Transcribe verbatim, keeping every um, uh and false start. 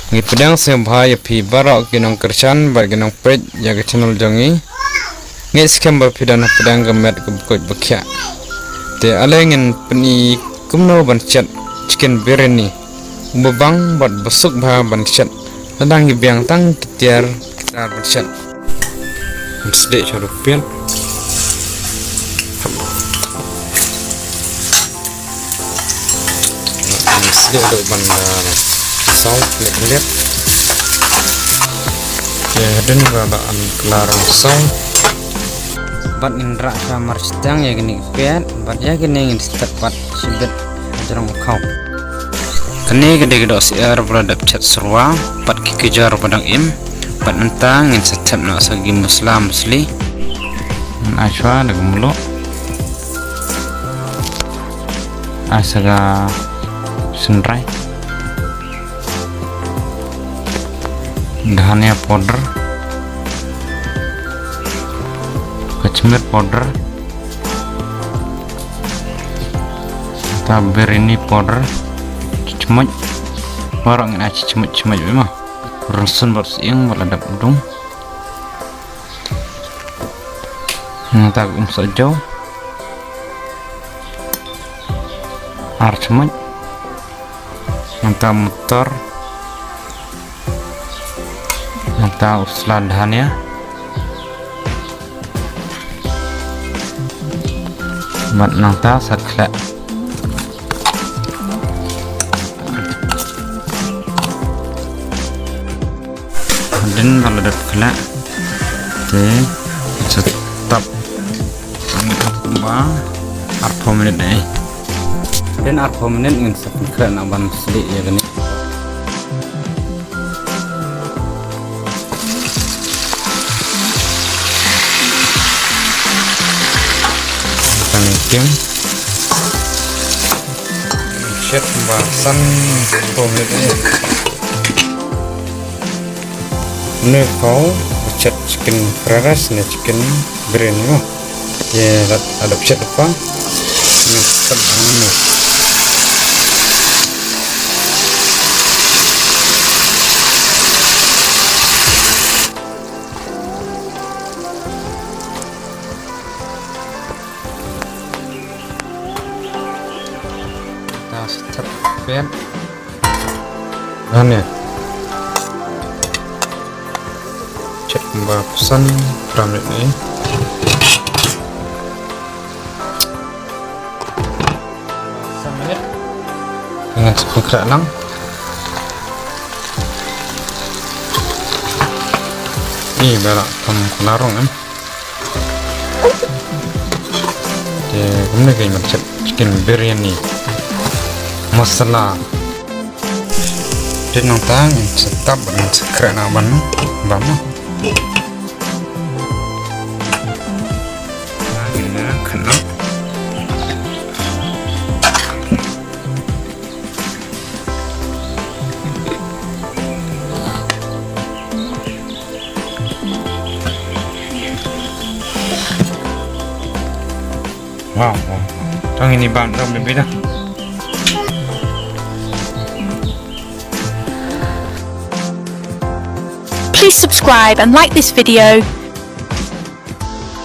Ngi pdiang sngewbha ïa phi baroh ki nongkyrshan bad ki nongpeit ïa ka channel jong ngi. Ngi skhem ba phi don hapdeng ka met ka bakhuid bakhiah. Te ale ngin pyni kumno ban shet chicken biryani. Uba bang bad ba suk bha ban shet. Lada ngi biang tang ki tiar ki tar ban shet. Sdeh sha rupiah. Sdeh dok ban, uh, salt leh leh. Te hadien ba la an kelar salt. Bad ngin rah sha marchitang ïa kine ki piat bad ïa kine ngin step pat shibit jrong u khaw. Kane ka dei ka doh syiar ba la dep chet syrwa bad ki kjor ba dang im. Bad mynta ngin sa thep noh sa ki masala masli. Ngin ai shuwa da ka mluh. Ai sa ka synrai. Dhania powder. Kachmir powder. Ta biryani powder. Chichmoj. Baroh ngin ai chichmoj chichmoj bha ma. Rynsun bad sying bad la dep dung. Nangta um sohjaw. Ar chmoj. Nangta muttar. Nangta u sla dhania. Bad nangta sa khleh. Hadien ba la dep khleh. Te sa tap. Ba arphew minit eh. Hadien arphew minit ngin sa pynkhreh na ban sdeh ïa kane. Tang king. Shet ba san arphew minit eh. Ne khaw, chet chicken fried rice ne chicken biryani mo. Ye, la dep chet pa. Ne, tang ne. Ta sa chet pen. Ane. Chet ba phew san gram ni. Sa minit. Ngan sa pynkhreh lang. Ni ba la kham klarong em. Te kumne ka ïa ban shet chicken biryani masala. Te nangta ngin sa tap bad ngin sa khreh na ban bam. Ngin sa khnang. Wow, wow. Tang ini bam dam lebih dah. Please subscribe and like this video.